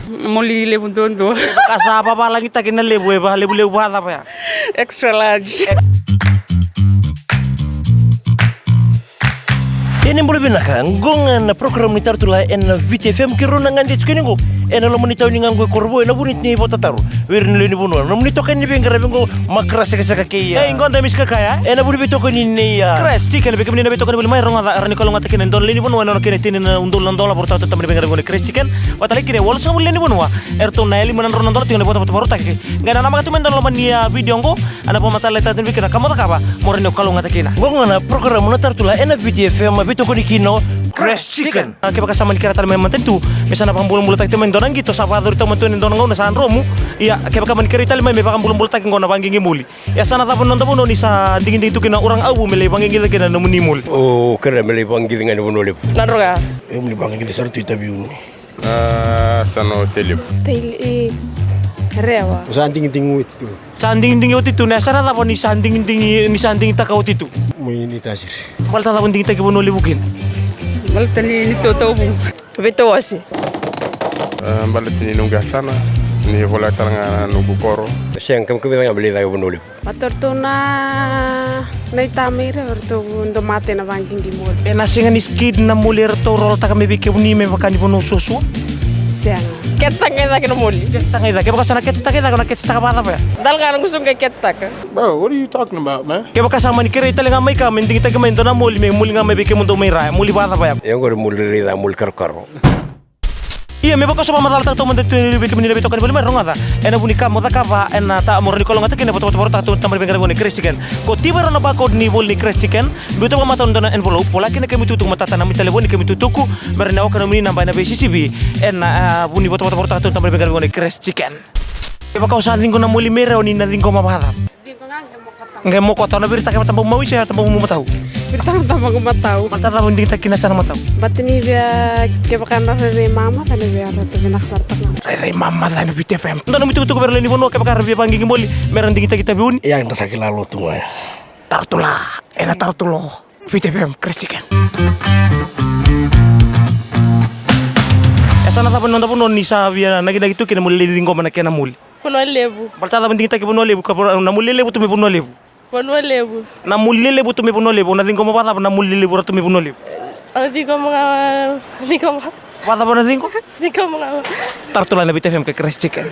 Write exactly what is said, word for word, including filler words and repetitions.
Moli levu duadua. Ka sa vavalagitaki na levu, e valevulevu vacava ya? Extra large. Ia ni bula vinaka, qo ga na program ni Tartula ena Viti F M, keirau na gade tiko yani qo ena loma ni tauni ga qo e Korovou, ena vuku ni Votataru. Vei ira na lewe ni vanua, nomuni itokani ni veiqaravi qo, Makra Sekaseka kei, a, ei, qo da misi kakaya. Ena vuku ni veitokani nei, a, Crash Chicken, vei kemuni na veitokani voli mai, rogoca, era ni kalougata kina e dua na lewe ni vanua ena nona kena tini na udolu na dola, vakarautaka tale mai na veiqaravi qo na Crash Chicken. Vata tale kina e walusagavulu na lewe ni vanua, eratou na yali mai na drau na dola tiko na ivotavota vakarautaki. Qai na namaka tu mai e dua na loma ni, a, vidio qo, a na vakamatatataki tiko vei keda ka mo cakava, mo rawa ni o kalougata kina. Qo ga na program na Tartula ena Viti F M, veitokoni kina o Crash Chicken. A, kevaka sa mani kerea tale mai na matanitu me sa na vakabulabulataki tiko mai e dua na qito, sa vakayacori tiko mai tu ena dua na gauna sa dromu. Ia, kevaka mani kerei tale mai me vakabulabulataki qo na vaqigimoli. Ia sa na cava na noda vanua ni sa digidigi tu kina na uraga au me lai vaqiqi kina na nomuni moli? O kerea me lai vaqiqi ga ena Vanua Levu. Nadroga. E moli vaqiqi sara tu i Taveuni. A, sa no Tailevu. Taile-, e, Rewa. Sa digidigi oti tu. Sa digidigi oti tu, na yasana cava ni sa digidigi, ni sa digitaka oti tu? Mai Naitasiri. Baleta cava o digitaki Vanua Levu kina? Baleta ni, ni tautauvou. Veitawase. E, baleta ni noqu yasana, ni voleka tale ga na noqu koro. Sega, kemuni ga me lai caka Vanua Levu. Baleta ratou na, na itama ira, ratou dau mate ena vaqigimoli. Ena sega ni skid na moli eratou rolataka mai vei kemuni me vaka ni vanua suasua? Sega. Catch-taka ga i cake na moli. Catch-taka ga i cake. Kevaka sa na catch-taka i cake, o na catch-taka vakacava ya? Dal ga na gusu qai catch-taka. Bro, what are you talking about, man? Kevaka sa mani kerei tale ga mai ka me digitaki mai e dua na moli, me moli ga mai vei kemudou mai Ra, moli vakacava ya? Ia qori moli raica, moli karokaro. Ia, me vaka sa vakamacalataka taumada tu vei kemuni na veitokani voli mai, rogoca. Ena vuku ni ka mo cakava ena ta-, mo rawa ni kalougata kina na ivotavota vakarautaka tu na tabana ni veiqaravi qo na Crash Chicken. Ko tiva e rua na barcode ni voli ni Crash Chicken, biuta vakamatau ena dua na envelope, vola kina na kemu itukutuku matata, na nomuni talevu, na kemu itukutuku, me rawa ni o kaya na nomuni naba ena vei C C V ena, a, vuku ni ivotavota vakarautaka tu na tabana ni veiqaravi qo na Crash Chicken. Kevaka o sa ciqoma na moli mai Rewa, o ni na ciqoma vakacava? Qai mokota, o na viritaka e tabau mau se tabau matau? Viritaka e tabau matau. Baleta cava o digitaka kina yasana matau? Baleta ni via, kevaka na rairai mamaca, na via raica vinaka sara tu ga. Rairai mamaca ena Viti F M. Dua na nomu itukutuku vei ira na lewe ni vanua, kevaka era via vaqiqimoli me ra digitaki Taveuni. Ia, eda sa kila lo tu ga ya. Tartula, ena Tartula, Viti F M, Crash Chicken. Yasana cava ni noda vanua ni sa via nakinaki tu kina mo lai ciqoma na kena moli? Vanua Levu. Baleta cava o digitaki Vanua Levu, ka vora, na moli lelevu tu mai Vanua Levu? Vanua Levu. Na moli lelevu tu mai Vanua Levu, o na ciqoma vakacava na moli lelevu ra tu mai Vanua Levu? Au ciqoma ga, ciqoma. Vakacava o na ciqo? Ciqoma ga. Tartula ena Viti F M kei Crash Chicken.